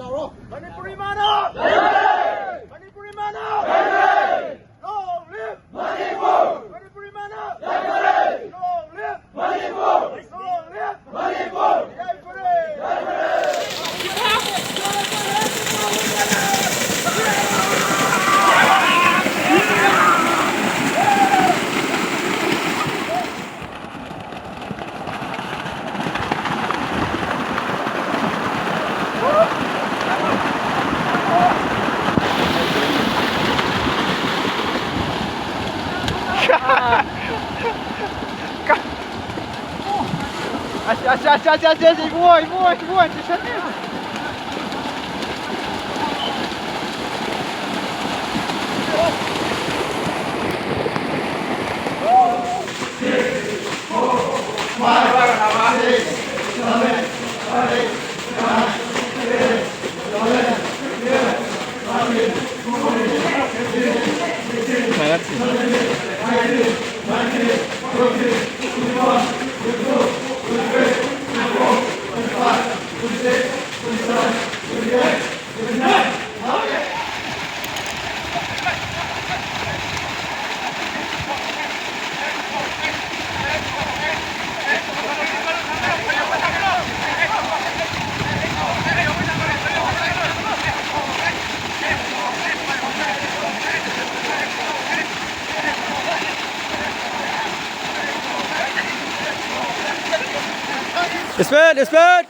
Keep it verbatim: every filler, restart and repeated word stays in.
Manipuri Mana! Manipuri Mana! Long live Manipur! Manipuri Mana! Long live Manipur! Long live Manipur! Ase, ase, ase, ase, ase, ase, Ibungo, Ibungo, Ibungo, ꯆꯦꯛꯁꯟꯅꯦ꯫ Speed, speed!